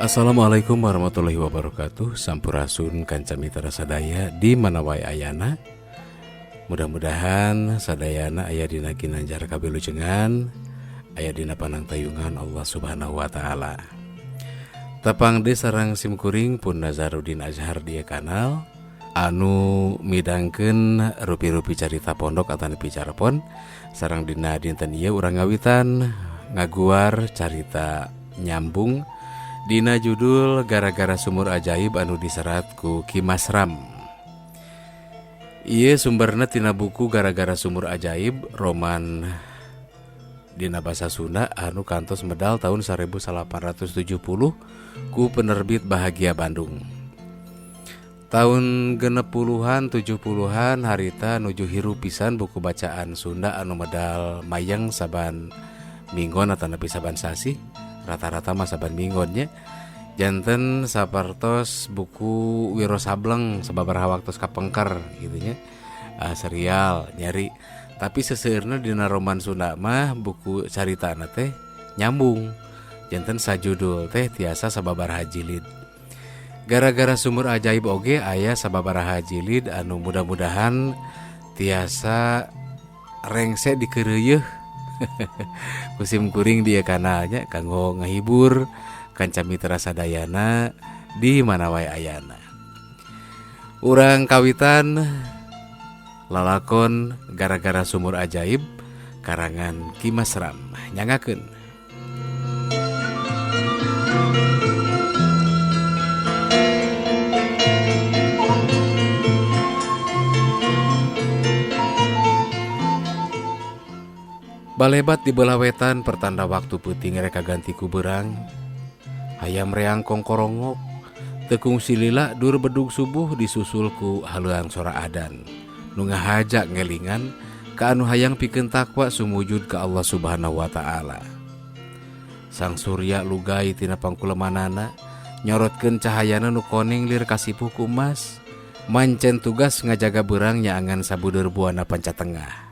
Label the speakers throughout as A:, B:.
A: Assalamualaikum warahmatullahi wabarakatuh. Sampurasun kanca mitra sadaya di mana wae ayana. Mudah-mudahan sadayana aya dina ginanjar kawilujengan, aya dina panangtayungan Allah Subhanahu wa taala. Tepang deui sareng simkuring pun Nazarudin Azhar di kanal anu midangkeun rupi-rupi carita pondok atanapi carepon. Sareng dina dinten ieu urang ngawitan ngaguar carita nyambung dina judul Gara-gara Sumur Ajaib anu diserat ku Ki Masram. Ieu sumberna tina buku Gara-gara Sumur Ajaib roman dina basa Sunda anu kantos medal tahun 1870 ku penerbit Bahagia Bandung. Tahun 60-an 70-an harita nuju hirup pisan buku bacaan Sunda anu medal mayang saban minggon atanapi saban sasih, rata-rata mah saban minggonnya. Janten sapartos buku Wiro Sableng sababaraha waktos kapengker gitu nya, serial nyari, tapi seseueurna dina roman Sunda mah buku caritana teh nyambung, janten sajudul teh tiasa sababaraha jilid. Gara-gara Sumur Ajaib oge aya sababaraha jilid anu mudah-mudahan tiasa rengse dikeureuyeih ku simkuring di kanalnya kanggo ngahibur kanca mitra sadayana di mana wae ayana. Urang kawitan lalakon Gara-gara Sumur Ajaib karangan Ki Masram. Nyangakeun. Balebat di belah wetan pertanda waktu peuting rek kaganti ku beurang. Hayam reang kongkorongok, tekung silila dur bedug subuh disusul ku haleuang sora adan. Nu ngahaja ngelingan ka anu hayang pikeun takwa sumujud ka Allah Subhanahu wa taala. Sang surya lugai tina pangkulemanana, nyorotkeun cahayana nu koneng lir kasipuh ku emas. Mancen tugas ngajaga beurang nyaangan sabudeur buana panca tengah.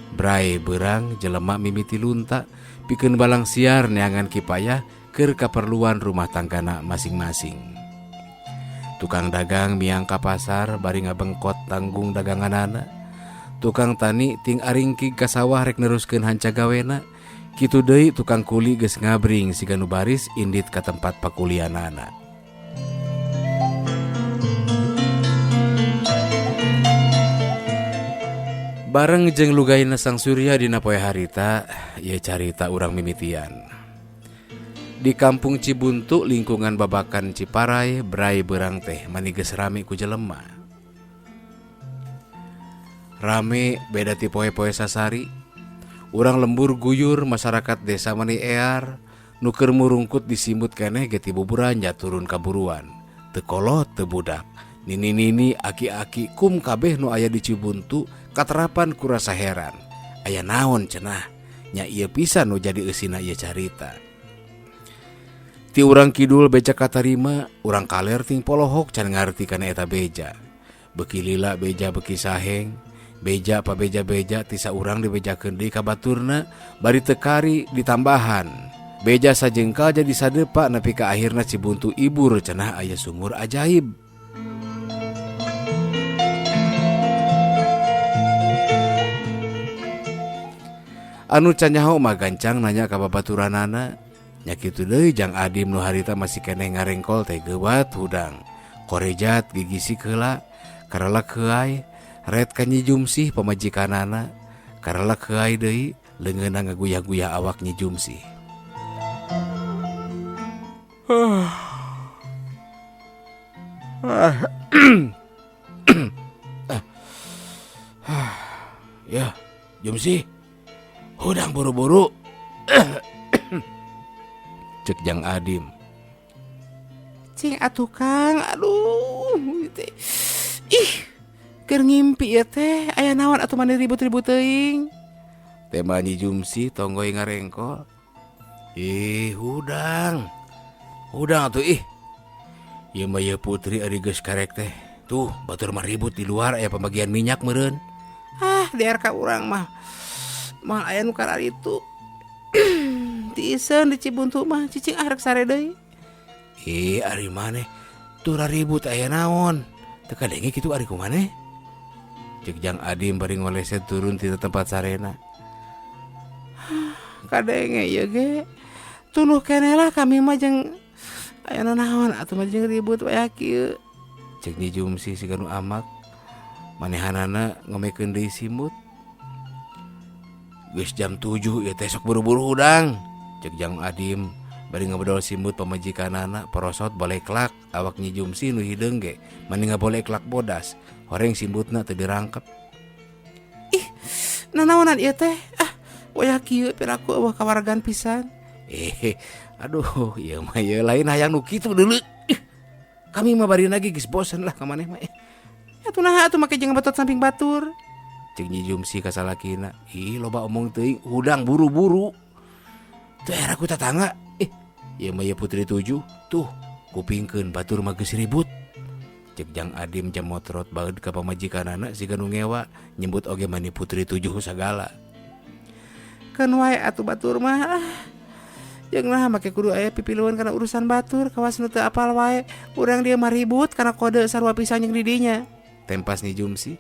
A: Brai beurang jelema mimiti lunta pikeun balang siar neangan kipayah keur kaperluan rumah tanggana masing-masing. Tukang dagang miang ka pasar bari ngabengkot tanggung daganganana. Tukang tani ting aringkig ka sawah rek neruskeun hanca gawena. Kitu deui tukang kuli geus ngabring siga nu baris indit ka tempat pakulianana. Bareng jeung lugaina sang surya dina poe harita, ieu carita urang mimitian. Di kampung Cibuntu lingkungan Babakan Ciparai, brai beurang teh mani geus rame ku jelema. Rame beda ti poe-poe sasari. Urang lembur guyur masyarakat desa mani ear, nu keur murungkut disimut keneh ge ti buburanja turun ka buruan. Teu kolot teu budak, nini-nini aki-aki kum kabeh nu aya di Cibuntu katerapan ku rasa heran. Aya naon cenah, nya ieu pisan nu jadi eusina ieu carita. Ti urang kidul beja katarima, urang kaler ting polohok can ngarti kana eta beja. Beuki lila beja beuki saheng, beja pa beja-beja ti saurang dibejakeun deui ka baturna bari teu kari ditambahan. Beja sajengkal jadi sadepa nepi ka akhirna Cibuntu ibur cenah aya sumur ajaib. Anu can nyaho mah gancang nanya ka babaturanana. Nya kitu deui Jang Adim nu harita masih keneh ngarengkol teh geuwat hudang. Korejat gigisik heula, karalak heuay, ret ka Nyi Jumsih pamajikanana, karalak heuay deui leungeunna ngaguyah-guyah awak Nyi Jumsih. Ya, Jumsih. Hudang buru-buru. Cek Jang Adim. Cing atuh Kang, aduh teh. Ih, keur ngimpi ieu teh, aya naon atuh mani ribut-ribut teuing. Tema Nyi Jumsih tonggoy ngarengkol. Ih, hudang. Hudang atuh ih. Ieu mah ieu putri ari geus karek teh. Tuh, batur mah ribut di luar aya pembagian minyak meureun. Ah, diar ka urang mah. Moal aya nu kararitu. Tiiseun di Cibuntu mah cicing ah rek sare deui. Ih ari maneh tuh ribut aya naon teu kadenge kitu ari ku maneh. Cek Jang Adim bari ngoleset turun tina tempat sarena. Kadenge ieu ge tunduh keneh lah kami mah jeung aya nanaon atuh mah jeung ribut waya kieu. Cek Nyi Jumsi siga nu amak manehanana ngomekeun deui simut. Geus jam 7 ieu teh sok buru-buru hudang. Cek Jang Adim bari ngabedol simut pamajikanana porosot boleklak awak Nyi Jumsi nu hideung ge mani ngaboleklak bodas horeng simbutna teu dirangkep. Ih, nanaonan ieu teh? Ah, wayah kieu piraku eueuh kawargan pisan. Aduh, ieu mah ieu lain hayang nu kitu deuleu. Kami mah bari lagi geus bosen lah ka maneh mah. Atuh naha atuh make jeung betot samping batur. Cek Nyi Jumsi ka salakina. Ih, loba omong teuing hudang buru-buru. Teu era ku tatangga. Ih, ieu mah ieu putri 7. Tuh, kupingkeun batur mah geus ribut. Cek Jang Adim jamotrot baeud ka pamajikanana siga nu ngewa nyebut oge mani putri 7 sagala. Keun wae atuh batur mah. Jeung naha make kudu aya pipiluan kana urusan batur kawas nu teu apal wae. Urang dieu mah ribut kana kode sarua pisan jeung di dinya. Tempas Nyi Jumsi.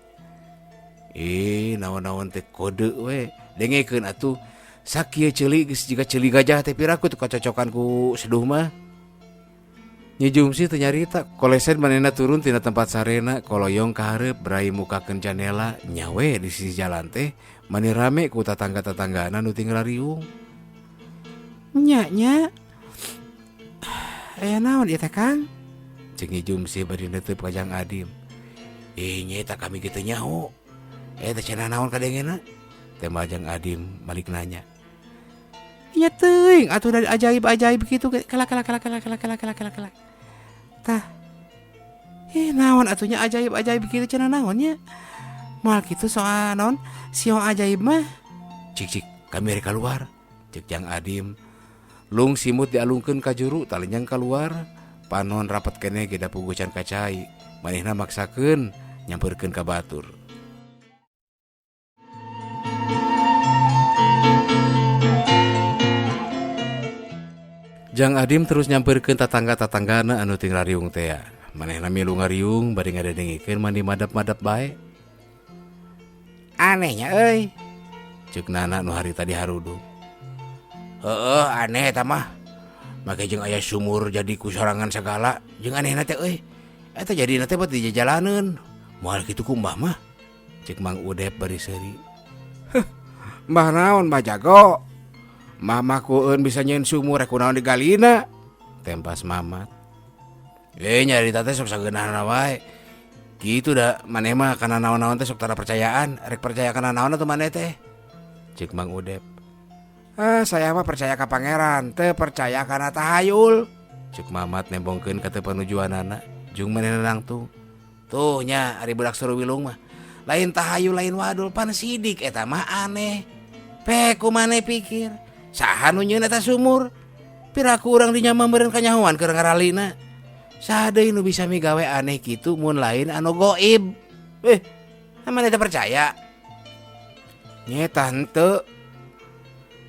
A: Ih, naon-naon teh kode we. Dengekeun atuh. Sakieu ceuli geus jiga ceuli gajah teh piraku teu kacocokan ku seduh mah. Nyi Jumsi teu nyarita, koleset manehna turun tina tempat sarena, koloyong ka hareup brai mukakeun janela, nyawe di sisi jalan teh mani rame ku tatangga-tatanggana nu tinggal riung. Nya nya. Aya naon ieu teh Kang? Cek Nyi Jumsi bari neuteub ka Jang Adim. Ih, nya eta kami ge teu nyaho. Eta cenah naon kadengena? Tembak Jang Adim balik nanya. Nya teuing atuh dari ajaib-ajaib kitu ge kala kala kala kala kala kala kala kala kala. Tah. Ih, naon atuh nya ajaib-ajaib kitu cenah naon nya? Moal kitu soal naon sio ajaib mah. Cik cik, kami rek kaluar. Cek Jang Adim. Lung simut dialungkeun ka juru talinyang kaluar. Panon rapet keneh ge da puguh can ka cai. Manehna maksakeun nyampeurkeun ka batur. Jang Adim terus nyampeurkeun tatangga-tatanggana anu ting rariung tea. Manehna milu ngariung bari ngadengikeun mani madap-madap bae. Anehnya euy. Ceuk Nana nu hari tadi harudung. Heueuh aneh eta mah. Make jeung aya sumur jadi ku sorangan sagala jeung anehna teh euy. Eta jadina teh buat dijajalaneun. Moal kitu ku mbah mah. Ceuk Mang Udep bari seuri. Heuh, mbah naon mbah jago? Mbah mah kueun bisa nyeun sumur rek kunaon digalina. Tempas Mamat. Nyarita teh sok sageunahna wae. Kitu da maneh mah kana naon-naon teh sok tara percayaan, rek percaya kana naon atuh maneh teh. Ceuk Mang Udep. Saya mah percaya ka pangeran, teu percaya kana tahayul. Ceuk Mamat nembongkeun ka teu panujuanana, jeung manehna nangtung. Tuh nya ari budak Suruwilung mah. Lain tahayul lain wadul pan sidik eta mah aneh. Pe ku maneh pikir, saha nu nyieun eta sumur? Piraku urang dinya mah meureun kanyahoan keur ngaralina. Saha deui nu bisa migawe aneh kitu mun lain anu goib. Maneh teh percaya? Nyeta henteu.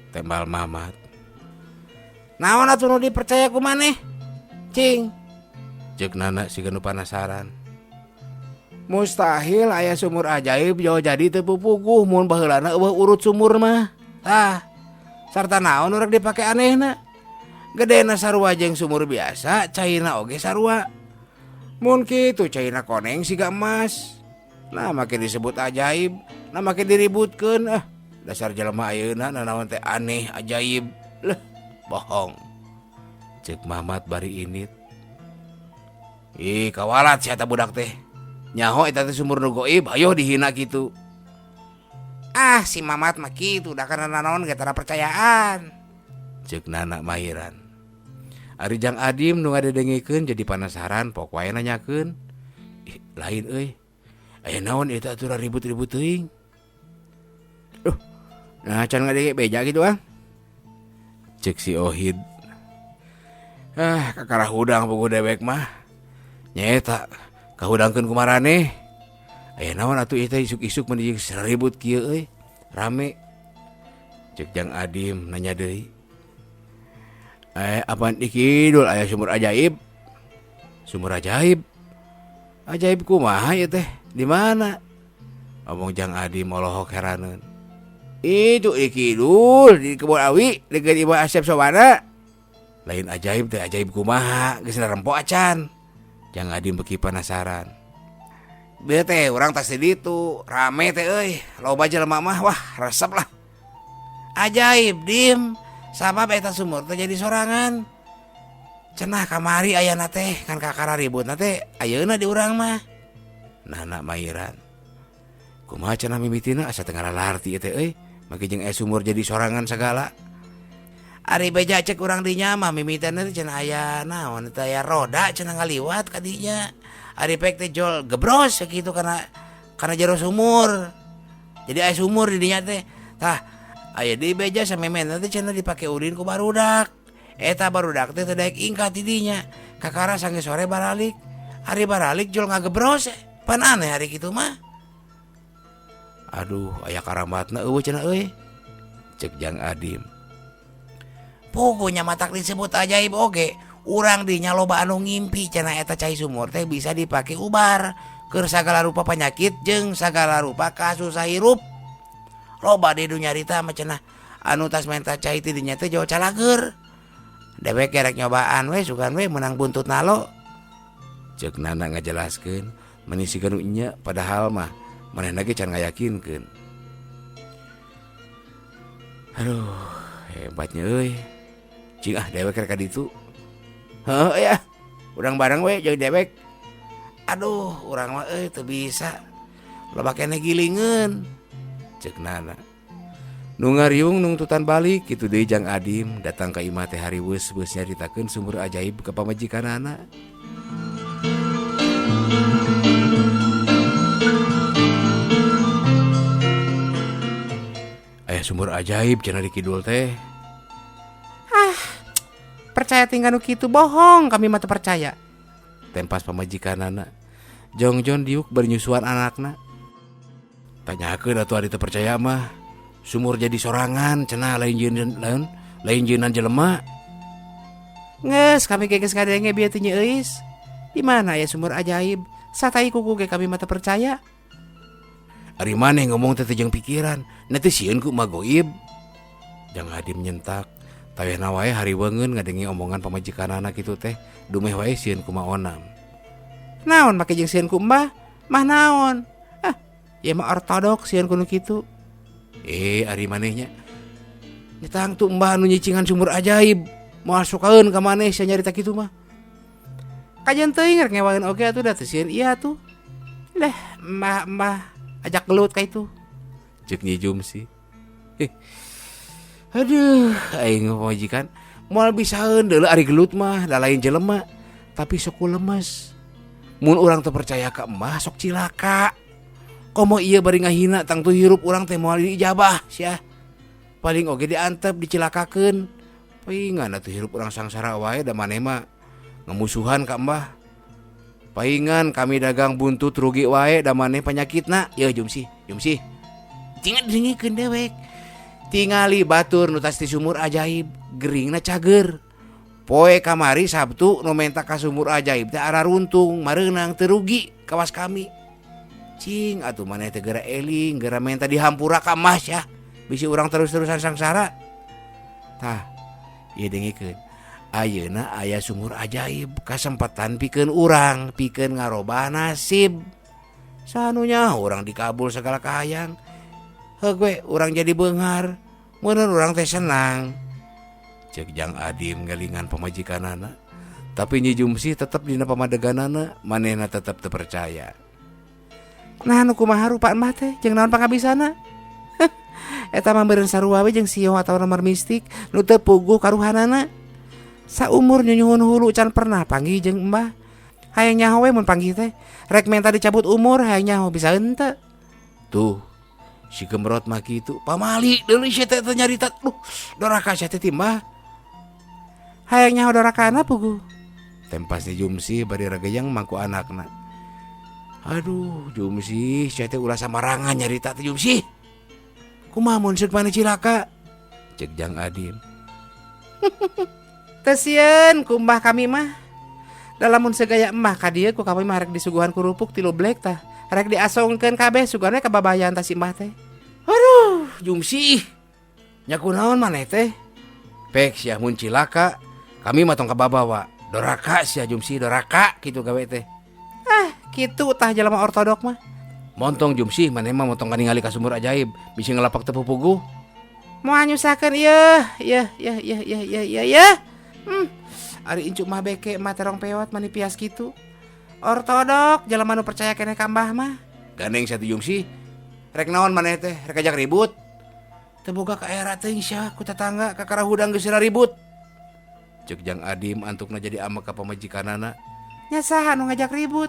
A: Tembal Mamat. Naon atuh nu dipercaya ku maneh? Cing. Ceuk Nana siga nu panasaran. Mustahil aya sumur ajaib jauh jadi teu pupuguh mun baheulana eueuh urut sumur mah. Tah, sarta naon nu rek dipake anehna? Gedena sarua jeung sumur biasa, cairna oge sarua. Mun kitu cairna koneng siga emas. Nah make disebut ajaib, nah make diributkeun. Dasar jelema ayeuna nanaon teh aneh ajaib. Leuh, bohong. Ceuk Mamat bari init. Ih, kawalat sia eta budak teh. Nyaho eta teh sumur nu goib, hayoh dihina kitu. Ah, si Mamat mah kitu da kana nanaon ge tara percayaan. Ceuk Nana mahiran. Ari Jang Adim nu ngadedengikeun jadi panasaran pok wae nanyakeun. Ih, lain euy. Aya naon eta atuh ribut-ribut teuing. Duh, nah can ngadenge beja kitu ah. Ceuk si Ohid. Ah, kakara hudang puguh dewek mah. Nyaeta kahudangkeun ku maraneh. Aya naon atuh ieu teh isuk-isuk mun jeung ribut kieu euy. Rame. Ceuk Jang Adim nanya deui. Apaan di kidul aya sumur ajaib? Sumur ajaib. Ajaib kumaha ieu teh? Di mana? Omong Jang Adi molohok heraneun. Itu di kidul di kebun awi dekat Ibu Asep Sowana. Lain ajaib teh ajaib kumaha geus narempo acan. Jang Adi beuki penasaran. Bieu teh urang tas di ditu, rame teh euy, loba jelema mah wah resep lah. Ajaib dim, sabab eta sumur teh jadi sorangan. Cenah kamari ayana teh kan kakara ributna teh ayeuna di urang mah. Nana mairan. Kumaha cenah mimitina asa teu ngaralarti ieu teh euy, make jeung aya sumur jadi sorangan sagala. Ari beja cek urang dinya mah mimitina teh cenah aya naon teh aya roda cenah ngaliwat ka dinya. Ari pek teh jol gebros sakitu kana jero sumur. Jadi aya sumur di dinya teh. Tah aya deui beja samemehna teh cenah dipake ulin ku barudak. Eta barudak teh teu daek ingkat di dinya. Kakara sanggeus sore baralik. Ari baralik jol ngagebros pan aneh ari kitu mah. Aduh aya karamatna eueuh cenah euy. Cek Jang Adim. Pokoknya matak disebut ajaib oge. Urang dinya loba anu ngimpi cenah eta cai sumur teh bisa dipake ubar keur sagala rupa penyakit jeung sagala rupa kasusah hirup. Loba di dunya nyarita mah cenah anu tas menta cai ti dinya teh jauh calageur. Dewek gerek nyobaan we sugan we menang buntut nalo. Cek Nana ngajelaskeun meni siga nu nya padahal mah manehna ge can ngayakinkeun. Aduh hebatnya euy. Cing ah dewek rek ka ditu. Heuh ya, urang bareng we jeung dewek. Aduh, urang mah euy teu bisa. Loba keneh gilingeun. Ceuk Nana. Nu ngariung nungtutan balik kitu deui Jang Adim datang ka imah teh hariweus beus nyaritakeun sumur ajaib ka pamajikanana. Aya sumur ajaib cenah di kidul teh.
B: Ah, percaya tinggal nu kitu bohong kami mah teu percaya.
A: Tempas pamajikanana. Jongjon diuk bernyusuan anakna. Tanyakeun atuh ari teu percaya mah. Sumur jadi sorangan cenah lain jeunan lain jeunan jelema.
B: Geus kami ge geus ngadenge bieu teh nyeuis. Di mana aya sumur ajaib? Satai kuku ge kami mah teu percaya.
A: Ari maneh ngomong teh jeung pikiran, na teh sieun ku mah goib. Jang Adim nyentak. Tawehna wae hariweungeun ngadenge omongan pamajikanana kitu teh, dumeh wae sieun ku ma onam.
B: Naon make jeung sieun ku mbah? Mah naon? Ah, ieu mah ortodoks sieun ku nu kitu.
A: Ari manehnya. Nyetang tu mbah anu nyicingan sumur ajaib. Moal sukaeun ka maneh sia nyarita kitu mah.
B: Kajeun teuing rek ngewaeun oge atuh da teu sieun ieu atuh. Leh, mbah-mbah ajak gelut ka itu.
A: Ceuk Nyi Jumsi. Aduh, aing pamajikan moal bisaeun deuleu ari gelut mah da lain jelema, tapi sok lemes. Mun urang teu percaya ka emah sok cilaka. Komo ieu bari ngahina tangtu hirup urang teh moal diijabah sia. Paling oge diantep dicilakakeun. Paingan atuh hirup urang sangsara wae da maneh mah ngamusuhan ka embah. Paingan kami dagang buntut rugi wae da maneh panyakitna. Yeuh Jumsi, Jumsi. Cing dingikeun dewek. Tingali batur nu tas di sumur ajaib, geringna cager. Poe kamari Sabtu nu menta ka sumur ajaib teh araruntung, mareunang teu rugi kawas kami. Cing atuh maneh teh geura eling, geura menta dihampura ka emas ya. Bisi urang terus-terusan sangsara. Tah, ieu dengikeun. Ayeuna aya sumur ajaib, kasempatan pikeun urang, pikeun ngarobah nasib. Sanunya urang dikabul segala kahayang. Heuh we urang jadi beunghar, meureun urang teh senang. Ceuk Jang Adim ngelingan pamajikanana. Tapi Nyi Jumsi tetep dina pamadeganana, manehna tetep teu percaya.
B: Nah nu kumaha rupa mbah teh jeung naon pangabisana? Eta mah meureun sarua we jeung sio atawa nomor mistik nu teu puguh karuhanana. Saumur nyunyuhun hulu can pernah panggih jeung mbah. Hayang nyaho we mun panggih teh. Rek menta dicabut umur hayang nyaho bisa henteu.
A: Tuh si gemrot mah kitu pamali deui sia teh nyarita. Duh, doraka sia teh ti mbah.
B: Hayang nyaho dorakana puguh.
A: Tempas Nyi Jumsi bari rageyang mangku anakna. Aduh, Jumsi, sia teh ulah samarangan nyarita teh Jumsi. Kumaha mun seuk maneh cilaka? Ceuk Jang Adim.
B: Teu sieun ku mbah kami mah. Da lamun segaya emah ka dieu ku kami mah rek disuguhan kerupuk 3 blek tah. Rek diasongkeun kabeh sugan we kababayan tah si emah teh.
A: Aduh, Jumsih. Nya kunaon maneh teh? Pek sia mun cilaka, kami mah tong kababawa. Doraka sia Jumsih, doraka kitu gawe teh.
B: Ah, kitu tah jelema ortodok mah.
A: Montong Jumsih maneh mah montong kaningali ka sumur ajaib, bisi ngelapak teu pupuguh.
B: Moal nyusahkeun ieu, ieu ieu ieu ieu ieu ieu ieu. Ari incu mah beke mah terong pewot mani pias kitu. Ortodok jelema nu percaya keneh ka mbah mah.
A: Gandeng sia teh Jumsih. Rek naon maneh teh? Rek ajak ribut. Teu boga ka era teuing sia ku tetangga kakara hudang geus ribut. Ceuk Jang Adim antukna jadi amek ka pamajikanana.
B: Nya saha nu ngajak ribut?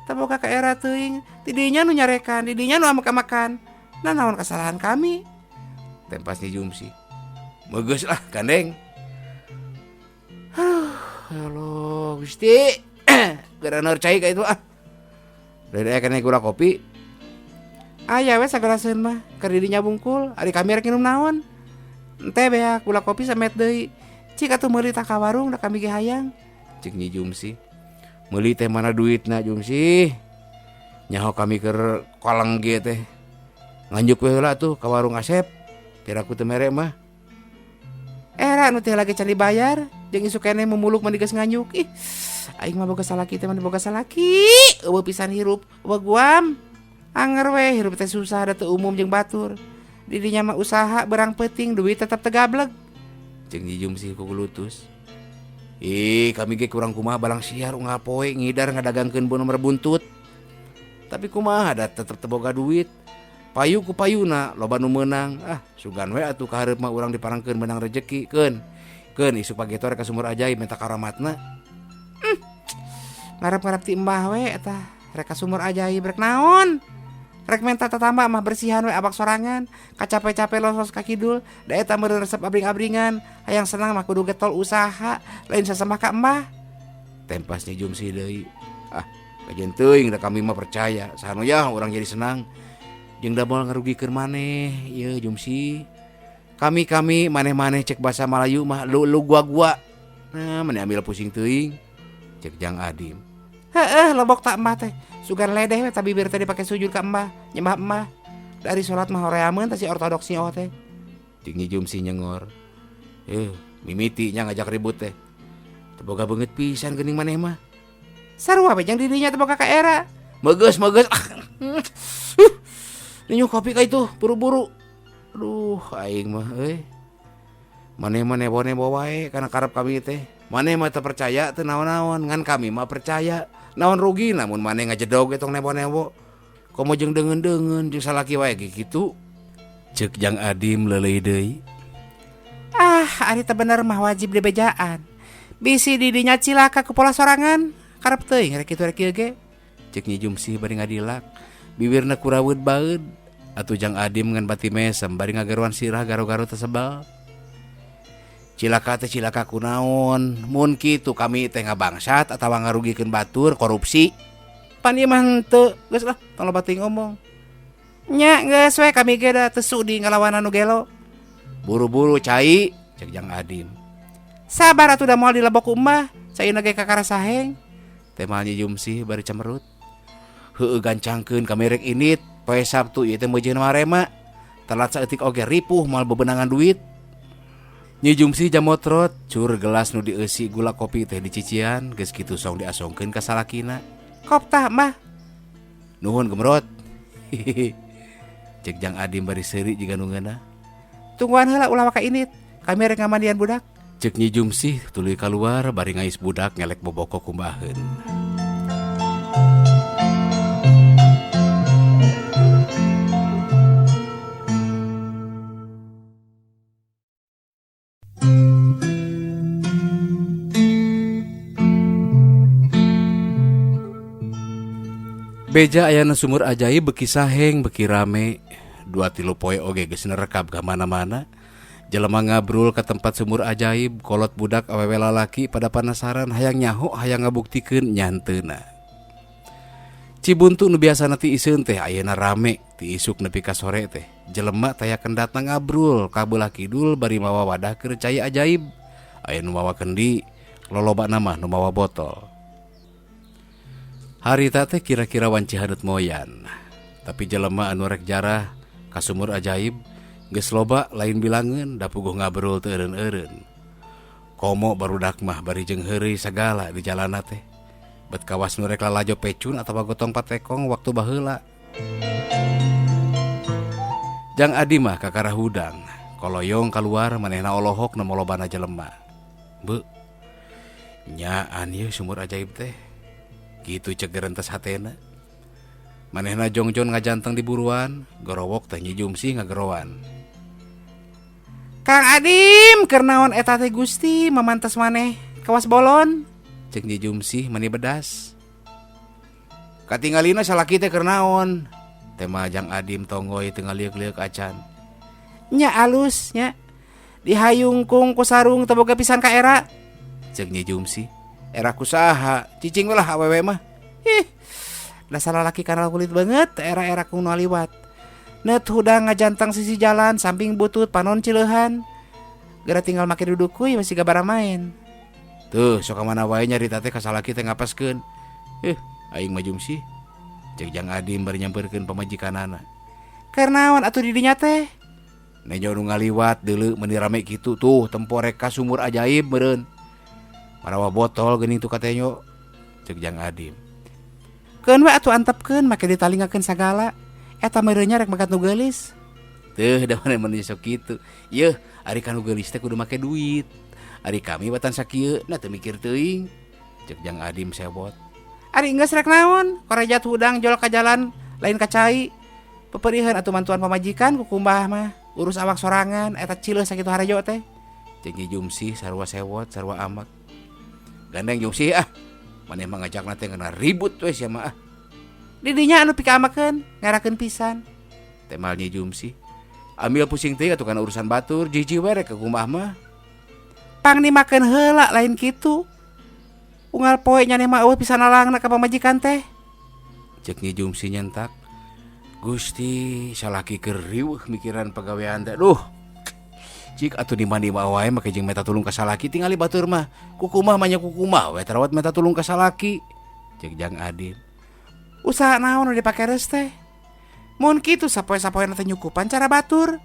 B: Teu boga ka era teuing, ti dinya nu nyarekan, di dinya nu amek-amekan. Nah naon kesalahan kami?
A: Tempas Nyi Jumsih. Meugeus lah gandeng.
B: Aduh, ya Allah, Gusti.
A: Gara neur cai ka itu ah. Dari aya keneh gula kopi.
B: Aya we sagalaseun mah, keur di dinya bungkul, ari kami rek nginum naon? Ente beak gula kopi samet deui. Cik atuh meuli tah ka warung da kami ge hayang.
A: Cik Nyi Jumsih. Meuli teh mana duitna Jumsih? Nyaho kami keur koleng ge teh. Nganjuk we heula atuh ka warung Asep. Piraku teu mere mah.
B: Era nu teh lagi can dibayar, jeung isuk keneh mumuluk mah geus nganjuk. Ih, aing mah boga salaki teh mah boga salaki. Eueuh pisan hirup, eueuh guam. Anger we hirup teh susah da teu umum jeung batur. Di dinya mah usaha berang peuting duit tetep teu gableg.
A: Jeung Nyi Jumsih kugulutus. Ih, kami ge kurang kumaha balang siar unggal poe ngidar ngadagangkeun bon nomor buntut. Tapi kumaha da tetep teu boga duit. Payu ku payuna loba nu meunang. Ah, sugan we atuh ka hareup mah urang diparangkeun meunang rejeki keun. Keun isuk pagetor ka sumur ajaib minta karamatna.
B: Ngarep-ngarep ti embah we eta rek ka sumur ajaib rek naon? Rek menta tatamba mah bersihan we abak sorangan, kacape-cape losos ka kidul, da eta meureun resep abring-abringan, hayang senang mah kudu getol usaha, lain sasembah ka embah.
A: Tempas Nyi Jumsih deui. Ah, kajeun teuing da kami mah percaya, saha nu yah urang jadi senang. Jeung da moal ngarugikeun maneh ieu Jumsih. Kami-kami maneh-maneh cek basa Malayu mah lu-lu gua-gua. Nah, maneh ambil pusing teuing. Cek Jang Adim.
B: Heeh, lobok tak embah teh. Sugan ledeh we ta bibir teh dipake sujud ka embah, nyembah embah. Dari salat mah horeameun teh si ortodoks nyi teh.
A: Cek Nyi Jumsih nyengor. Mimiti nya ngajak ribut teh. Teu boga beungeut pisan geuning maneh mah.
B: Sarua we jeung dirinya teu boga ka era.
A: Meugeus, meugeus. Ninyu kopi ka itu buru-buru. Aduh, aing mah euy. Maneh mah nebo-nebo wae kana karep kami teh. Maneh mah teu percaya teu naon-naon, ngan kami mah percaya. Naon rugi namun maneh ngajedog tong nebo-nebo. Komo jeung deungeun-deungeun jeung salaki wae ge kitu. Ceuk Jang Adim leuleuy deui.
B: Ah, ari teh bener mah wajib dibejaan. Bisi di dinya cilaka ku pola sorangan, karep teuing rek kitu rek kieu ge.
A: Ceuk Nyi Jumsih bari ngadilak. Bibirna kuraweut baeud. Atuh Jang Adim ngan bati mesem bari ngagaruan sirah garo-garo tesebal. Cilaka teh cilaka kunaon, mun kitu kami teh ngabangsat atawa ngarugikeun batur korupsi.
B: Pan ieu mah henteu, geus lah tong loba teuing omong. Nya geus we kami ge da teu sudi ngalawanan nu gelo.
A: Buru-buru cai, cek Jang Adim.
B: Sabar atuh da moal dilebok ku emah, caina ge kakara saheng.
A: Teh mah Nyi Jumsih bari cemerut. Heueuh gancangkeun kami rek init, poe Sabtu ieu teh meujeun marema. Telat saeutik oge ripuh moal bebenangan duit. Nyi Jumsih jamotrot, cur gelas nu dieusi gula kopi teh dicician, geus kitu song diasongkeun ka salakina.
B: Kop tah mah.
A: Nuhun gemrot. Cek Jang Adim bari seuri jiga nu ngeunah.
B: Tungguan heula ulah waka init, kami rek ngamandian budak.
A: Cek Nyi Jumsih tuluy kaluar bari ngais budak ngelek boboko kumbaheun. Beja ayana sumur ajaib beki saheng beki rame. 2-3 poe oge geus nerekab ka mana-mana. Jelema ngabrul ka tempat sumur ajaib, kolot budak awewe lalaki pada panasaran hayang nyaho hayang ngabuktikeun nyanteuna. Cibuntu nu biasana ti iseun teh ayeuna rame ti isuk nepi ka sore teh. Jelema taya kendatna ngabrul ka beulah kidul bari mawa wadah keur cai ajaib. Aya nu mawa kendi, lolobana mah nu mawa botol. Harita teh kira-kira wanci haneut moyan. Tapi jelema anu rek jarah ka sumur ajaib geus loba lain bilangeun da puguh ngabrul teu eureun-eureun. Komo barudak mah bari jeung heureuy sagala di jalana teh. Bet kawas nu rek lalajo pecun atawa gotong patekong waktu baheula. Jang Adi mah kakara hudang, koloyong kaluar manehna olohok nemu lobana jelema. Beu, nyaan ieu sumur ajaib teh. Gitu cek gerentes hatena. Manehna jongjon ngajanteng di buruan, gorowok teh Nyi Jumsih ngageroan.
B: Kang Adim, keur naon eta teh Gusti mamantes maneh kawas bolon?
A: Cek Nyi Jumsih mani bedas. Katingalina salaki teh keur naon? Tema Jang Adim tongoy teu ngaliuk-liuk acan.
B: Nya alus nya. Dihayungkung ku sarung teu boga pisan ka era.
A: Cek Nyi Jumsih. Era ku saha? Cicing we lah awewe mah.
B: Ih, dasar lalaki kanal kulit banget era-era ku nu liwat. Net hudang ngajantang sisi jalan samping butut panon cileuhan. Geura tinggal make duduk kuy masih gabara main.
A: Tuh sok mana wae nyarita teh ka salaki teh ngapaskeun. Aing mah Jumsih. Cek Jang Adim bari nyamperkeun pamajikanana.
B: Keur naon atuh di dinya teh?
A: Nejo nu ngaliwat deuleu meuni rame kitu tuh tempo rek ka sumur ajaib meureun. Marawa botol geuning tuh katenyo. Cek Jang Adim.
B: Keun we atuh antepkeun make ditalingakeun sagala. Eta meureun nya rek megat nu geulis.
A: Teuh da maneh mah sok kitu. Yeuh, ari ka nu geulis teh kudu make duit. Ari kami batan sakieu na teu mikir teuing. Cek Jang Adim sewot.
B: Ari geus rek naon? Korejat hudang jol ka jalan lain ka cai. Peperihan atuh mantuan pamajikan ku kumbah mah. Urus awak sorangan eta cileuh sakitu harejo teh.
A: Cek Nyi Jumsih sarua sewot sarua amak. Gandeng Jumsih ah. Maneh mah ngajakna teh ngeunah ribut we sia mah ah.
B: Didinya anu pikaamakeun ngarakeun pisan.
A: Temal Nyi Jumsih. Ambil pusing teh atuh kana urusan batur jiji we rek ka kumbah mah.
B: Pangnimakeun heula lain kitu. Unggal poe nyaneh mah eueuh pisan lalangna ka pamajikan teh.
A: Cek Nyi Jumsih nyentak. Gusti salaki keur riweuh mikiran pagawean teh. Duh. Cik atuh di mandi mah wae make jeung meta tulung ka salaki tingali batur mah. Kukumah mah nya kukumah we tarawat meta tulung ka salaki. Cek Jang Adim.
B: Usaha naon nu dipake reus teh? Mun kitu sapoe-sapoena teh nyukupan cara batur.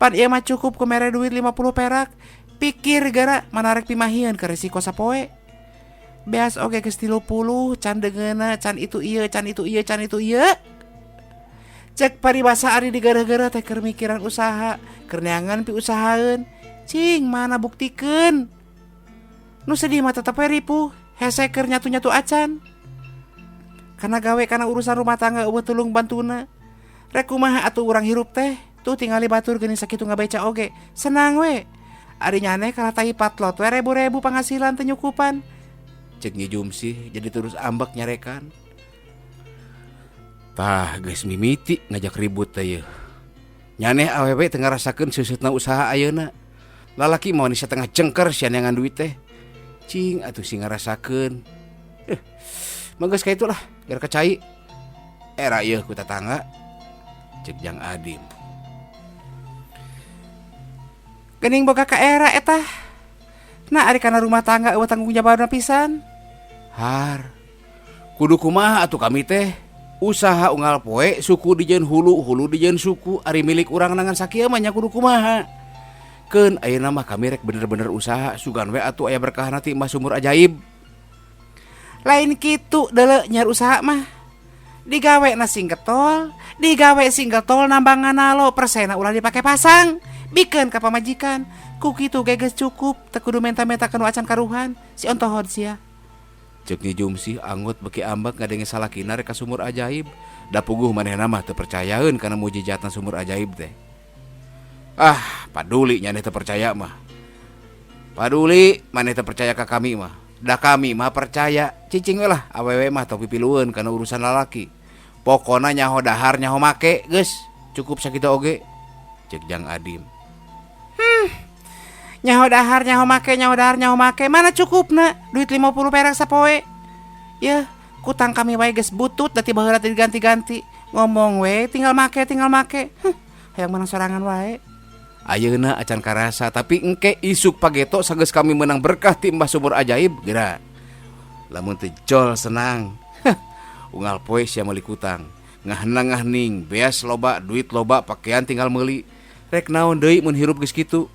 B: Pan ieu mah cukup ku mere duit 50 perak. Pikir gara manarek pimahieun ke resiko sapoe. Beas oge geus 30 can deungeuna can itu ieu can itu ieu can itu ieu. Cek paribasa ari digeureuh-geureuh teh keur mikiran usaha, keur neangan piusahaeun. Cing mana buktikeun. Nu sedih mah tetep we ripuh, hese keur nyatu-nyatu acan. Kana gawe kana urusan rumah tangga eueuh tulung bantuna. Rek kumaha atuh urang hirup teh? Tuh tingali batur geuning sakitu ngabeca oge. Senang we. Ari nyaneh kalah tai patlot we rebu-rebu panghasilan teu nyukupan.
A: Cek Nyi Jumsih jadi terus ambek nyarekan. Tah geus mimiti ngajak ribut teh yeuh. Nyaneh awewe teu ngarasakeun seuseutna usaha ayeuna. Lalaki mah ni satengah cengker sia neangan duit teh. Cing atuh sing ngarasakeun. Mah geus ka itulah, geura ka cai. Era ieu ku tatangga. Cek Jang Adim.
B: Geuning boga ka era eta. Nah ari kana rumah tangga eueuh tanggung jawabna pisan.
A: Har. Kudu kumaha atuh kami teh? Usaha unggal poe suku dijieun hulu, hulu dijieun suku, ari milik urang nangan sakieu mah nya kudu kumaha. Keun ayeuna mah kami rek bener-bener usaha sugan we atuh aya berkahna ti mah sumur ajaib.
B: Lain kitu deuleu nyiar usaha mah. Digawe na sing getol, digawe sing getol nambangan nalo persena ulah dipake pasang. Bikeun ka pamajikan. Ku kitu ge geus cukup, teu kudu menta-menta ka nu acan karuhan. Si ontohod sia.
A: Cek Nyi Jumsih anggot beki ambek ngadenge salakina rek ka sumur ajaib. Da puguh manehna mah teu percayaeun kana mujizatna sumur ajaib teh. Ah, paduli nyaneh teu percaya mah. Paduli maneh teu percaya ka kami mah. Da kami mah percaya. Cicing we lah awewe mah tong pipilueun kana urusan lalaki. Pokona nyaho dahar nyaho make geus cukup sakitu oge. Cek Jang Adim.
B: Nyaho dahar nyaho make nyaho dahar nyaho make mana cukupna duit 50 perak sapoe. Yeuh, kutang kami wae geus butut da ti baheula teh diganti-ganti. Ngomong we tinggal make tinggal make. Huh, hayang menang sorangan wae.
A: Ayeuna acan karasa tapi engke isuk pageto sageus kami menang berkah ti Mbah Sumur Ajaib geura. Lamun teu jol senang. Heh, Unggal poe sia meuli kutang. Ngahna ngahning, beas loba, duit loba, pakaian tinggal meuli. Rek naon deui mun hirup geus kitu?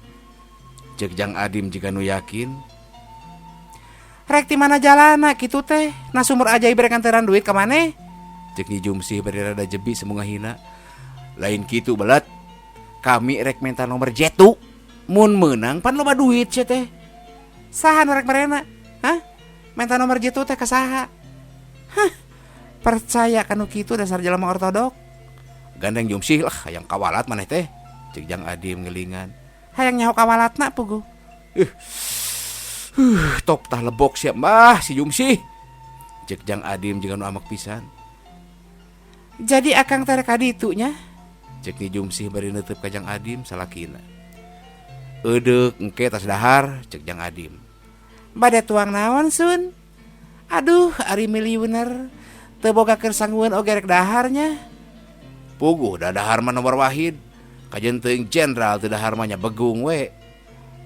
A: Cek Jang Adim jiga nu yakin.
B: Rek ti mana jalana kitu teh? Na sumur ajaib rek nganteran duit ka maneh?
A: Cek Nyi Jumsih bari rada jebi semunga hina. Lain kitu belet. Kami rek minta nomor jetu. Mun meunang pan loba duit sia teh.
B: Saha nu rek merena? Hah? Minta nomor jitu teh ka saha? Hah? Percaya kanu kitu dasar jelema ortodok.
A: Gandeng Jumsih lah hayang kawalat maneh teh. Cek Jang Adim ngelingan.
B: Hayang nyaho kawalatna puguh.
A: Top tah lebok sia mbah si Jumsih. Cek Jang Adim jeung nu amek pisan.
B: Jadi akang teh rek ka ditu nya?
A: Cek Nyi Jumsih bari neuteub ka Jang Adim salakina. Eudeuk engke tas dahar cek Jang Adim.
B: Bade tuang naon sun? Aduh ari miliuner teu boga keur sangueun oge rek dahar nya.
A: Puguh da dahar mah nomor wahid. Kajen teuing jenderal teu dahar mah nya begung we.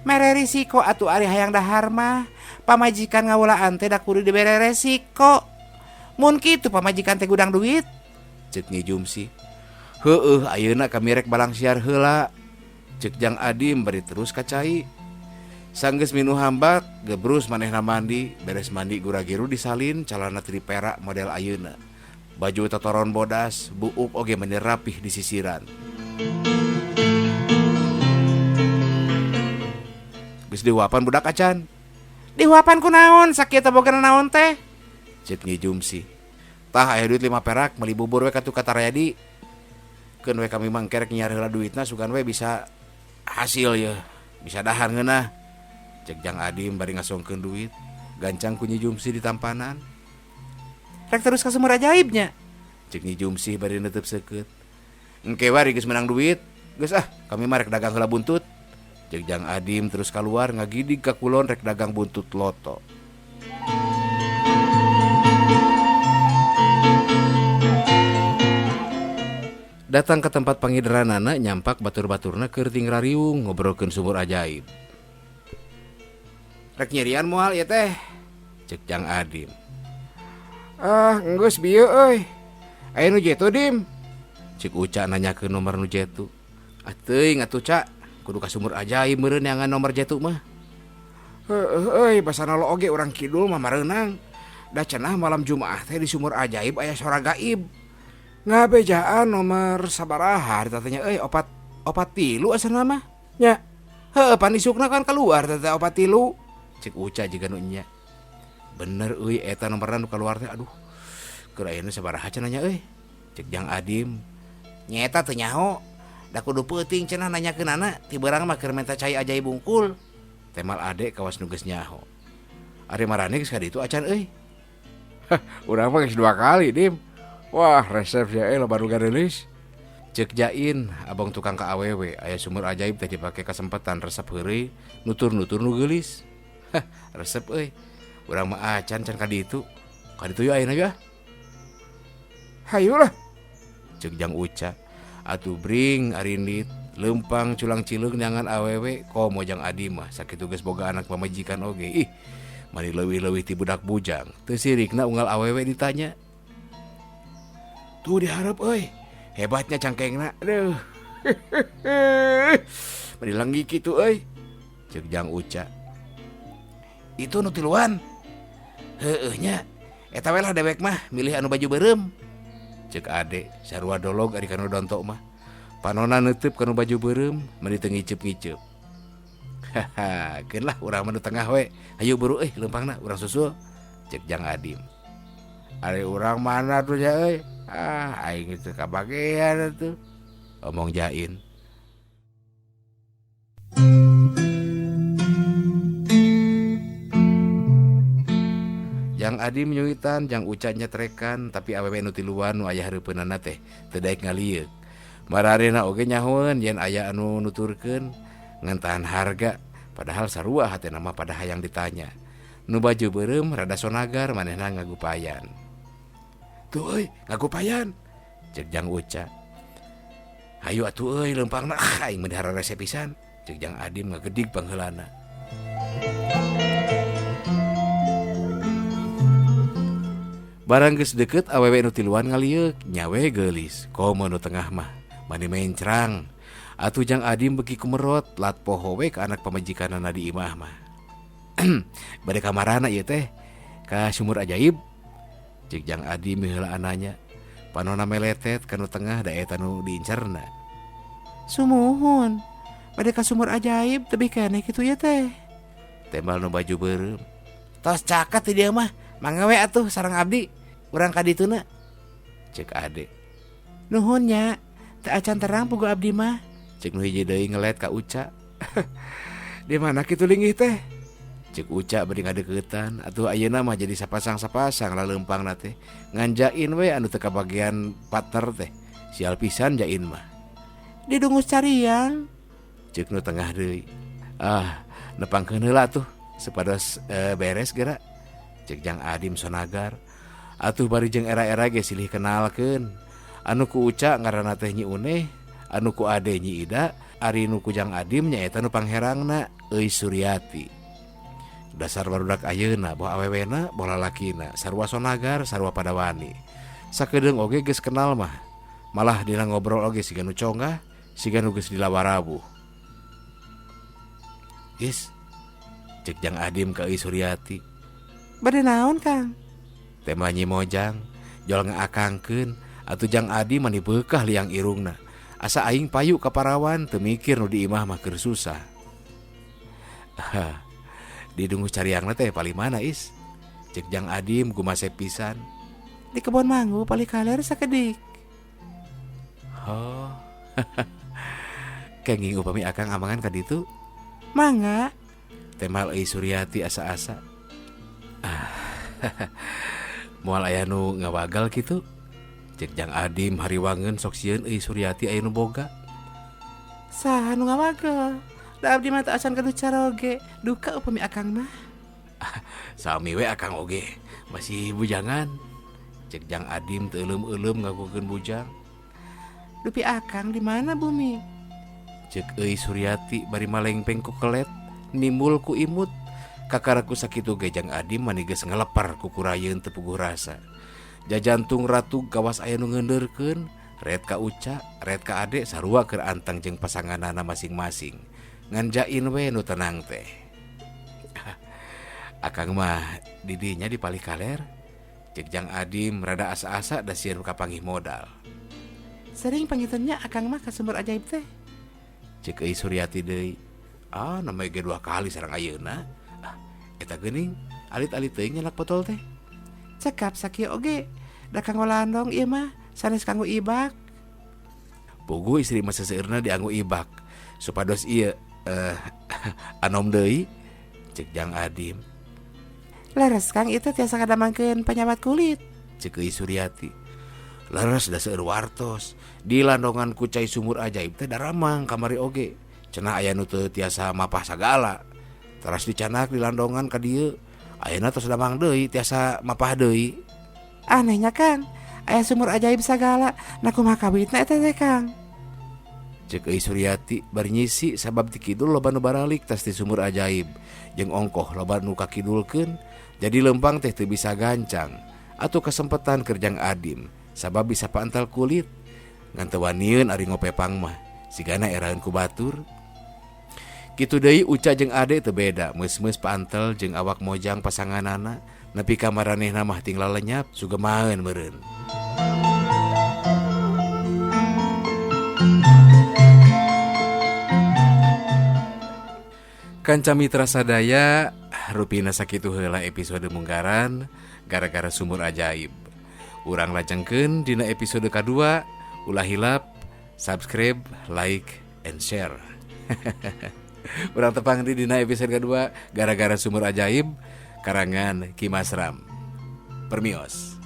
B: Mere risiko atuh ari hayang dahar mah. Pamajikan ngawulaan teh da kudu dibere resiko. Mun kitu pamajikan teh gudang duit.
A: Cek Nyi Jumsih. Heueuh ayeuna kami rek balangsiar heula. Cek Jang Adim bari terus ka cai. Sanggeus minu hambak, gebrus manehna mandi, beres mandi gura-giru disalin calana tripera model ayeuna. Baju totoron bodas, buuk oge meni rapih di sisiran. Geus dihuapan budak acan.
B: Dihuapan ku naon? Sakieu teh boga naon teh?
A: Cek Nyi Jumsih. Tah aya duit 5 perak meuli bubur we katuh ka Tarayadi. Keun we kami mah engke rek nyiar heula duitna sugan we bisa hasil yeuh, bisa dahar ngeunah. Cek Jang Adim bari ngasongkeun duit, gancang ku Nyi Jumsih di tampanan.
B: Rek terus ka sumur ajaibnya.
A: Cek Nyi Jumsih bari neuteub seukeut. Engke we ari geus menang duit, geus ah kami mah rek dagang heula buntut. Cek Jang Adim terus kaluar ngagidig ka kulon rek dagang buntut loto. Datang ke tempat pangideranana nyampak batur-baturna keur tingrariung ngobrolkeun sumur ajaib. Rek nyirian moal ieu teh? Cek Jang Adim.
B: Ah, enggeus bieu euy. Aya nu jetu Dim?
A: Cek Uca nanyakeun nomor nu jetu. Ah teuing atuh Ca, kudu ka sumur ajaib meureun neangan nomor jetu mah.
B: Heueuh euy, basana lo oge urang kidul mah mareunang. Da cenah malam Jumaah teh di sumur ajaib aya sora gaib. Ngabejaan nomor sabaraha harita teh nya euy, 4 3 asana mah. Nya. Heueuh pan isukna kan keluar teh 4 3.
A: Cek Uca jiga nu nya. Bener euy eta nomorna nu kaluar teh aduh. Keur ayeuna sabaraha cenah nya euy? Cek Jang Adim.
B: Nyeta teu nyaho. Da kudu peuting cenah nanyakeunana, ti beurang mah keur menta cai ajaib bungkul.
A: Temal ade kawas nu geus nyaho. Ari marane geus ka ditu acan euy.
B: Hah, urang mah geus 2 kali Dim. Wah, resep sia euy loba nu gareulis.
A: Cek Jain, abang tukang ka awewe aya sumur ajaib teh dipake kasempetan resep heureuy, nutur-nutur nu geulis. Hah, resep euy. Urang mah acan can ka ditu. Ka ditu yeuh ayeuna yeuh ah.
B: Hayu lah.
A: Cek Jang Uca. Atuh bring arindit, leumpang culang cileung neangan awewe komo Jang Adi mah sakitu geus boga anak pamajikan oge. Ih, mani leuwih-leuwih ti budak bujang. Teu sirikna unggal awewe ditanya.
B: Tuh diharap euy. Hebatnya cangkengna. Aduh. Mani lenggi kitu euy.
A: Cek Jang Uca.
B: Itu nu tiluan. Heueuh nya. Eta we lah dewek mah milih anu baju beureum.
A: Cek ade sarua dolog ari kanu dontok mah. Panona neuteub kanu baju beureum meni teu ngiceup-ngiceup. Haha, keun lah urang mah nu tengah we. Hayu buru euy leumpangna urang susul. Cek Jang Adim.
B: Ari urang mana tuh nya euy? Ah, aing teu kabagean atuh.
A: Omong Jain. Jang Adim nyuitan, Jang Uca nyetrekan, tapi awewe nu tiluan nu aya hareupeunana teh teu daek ngalieuk. Mararena oge nyahoeun yen aya anu nuturkeun ngantahan harga, padahal sarua hatena mah pada hayang ditanya. Nu baju beureum rada sonagar manehna ngagupayan. Tuh euy, ngagupayan. Cek Jang Uca. Hayu atuh euy leumpangna, ah aing mah hararese pisan. Cek Jang Adim ngagedig pangheulana. Barang geus deukeut awewe nu tiluan ngalieuk nya we geulis komo nu tengah mah mani mencrang. Atuh Jang Adim beuki kumerot lat poho we ka anak pamajikanana di imah mah. Bade ka marana ieu teh? Ka sumur ajaib? Ceuk Jang Adim miheulaan nanya. Panona meletet ka nu tengah da eta nu diincerna.
B: Sumuhun. Bade ka sumur ajaib tebih keneh kitu ieu teh.
A: Tembal nu baju beureum.
B: Tos caket di dieu mah, mangga we atuh sareng abdi. Urang ka dituna.
A: Ceuk Ade.
B: Nuhun nya, teu acan terang pugu abdi mah.
A: Ceuk nu hiji deui ngelet ka Uca. Di mana kitu linggih teh? Ceuk Uca bari ngadeuketan, atuh ayeuna mah jadi sapasang-sapasang laleumpangna teh. Ngan Jain we anu teu kabagian partner teh. Sial pisan Jain mah.
B: Di Dungus Cariang.
A: Ceuk nu tengah deui. Ah, nepangkeun heula atuh supados beres geura. Ceuk Jang Adim sonagar. Atuh bari jeung era-era ge silih kenalkeun. Anu ku Uca ngaranna teh Nyi Uneh, anu ku Ade Nyi Ida, ari nu ku Jang Adim nyaeta nu pangherangna Euy Suryati. Dasar barudak ayeuna boh awewena boh lalakina sarua sonagar sarua padawani. Sakedeung oge geus kenal mah. Malah dina ngobrol oge siga nu conggah, siga nu geus dilawarabuh. Is, ceuk Jang Adim ka Euy Suryati.
B: Bade naon Kang?
A: Tema Nyi Mojang jol ngaakangkeun atuh Jang Adi mani beukah liang irungna. Asa aing payu ka parawan teu mikir nu di imah mah keur susah. Di Dungus Cariangna teh palih mana is? Ceuk Jang Adim gumasep pisan.
B: Di kebon manggu palih kaler sakedik.
A: Oh. Kenging upami akang amangan ka ditu?
B: Mangga.
A: Temal Euy Suryati asa-asa. Moal aya nu ngawagal kitu? Ceuk Jang Adim hariwangeun sok sieun Euy Suryati aya nu boga.
B: Saha nu ngawagel? Da abdi mah teu acan gaduh caroge, duka upami akang mah.
A: Sami we akang oge, masih bujangan. Ceuk Jang Adim teu euleum-euleum ngakukeun bujang.
B: Dupi akang di mana bumi?
A: Ceuk Euy Suryati bari malengpeng ku kelet, nimbul ku imut. Kakara ku sakitu ge Jang Adim mani geus ngeleper ku kurayeun teu puguh rasa. Jajantung ratu gawas aya nu ngeundeurkeun, ret ka Uca, ret ka Ade sarua keur anteng jeung pasanganana masing-masing. Ngan Jain we nu tenang teh. Akang mah didinya di palih kaler. Ceuk Jang Adim rada asa-asa da sieun kapanggih modal.
B: Sering pangitunya akang mah ka sumur ajaib teh.
A: Ceuk Euy Suryati deui. Ah, namanya ge 2 kali sareng ayeuna. Ah, eta geuning alit-alit teuing nyanak botol teh.
B: Cekap sakieu oge, da kanggo landong ieu mah sanes kanggo ibak.
A: Puguh istri mah seseueurna dianggo ibak supados ieu anom deui. Ceuk Jang Adim.
B: Leres Kang itu tiasa ngadamangkeun panyawat kulit.
A: Ceuk Euy Suryati. Leres da seueur wartos. Di landongan ku cai sumur ajaib teh daramang kamari oge. Cenah aya nu teu tiasa mapah sagala. Teras dicanak di landongan ka dieu. Ayeuna tos damang deui tiasa mapah deui.
B: Anehnya Kang, aya sumur ajaib sagala, nah kumaha kawitna eta teh Kang?
A: Ceuk Euy Suryati bari nyisi sabab ti kidul loba nu baralik tas ti sumur ajaib. Jeung ongkoh loba nu kakidulkeun, jadi leumpang teh teu bisa gancang. Atuh kasempetan keur Jang Adim sabab bisa paantal kulit. Ngan teu wanieun ari ngopepang mah, sigana eraeun ku batur. Kitu deui Uca jeung Ade teu beda, meus-meus paantel jeung awak mojang pasanganana, nepi ka maranehna mah ting lalenyap sugemaeun meureun. Kanca mitra sadaya, rupina sakitu heula episode munggaran gara-gara sumur ajaib. Urang lajengkeun dina episode kadua, ulah hilap, subscribe, like, and share. Urang tepang di dina episode kedua gara-gara sumur ajaib karangan Ki Masram. Permios.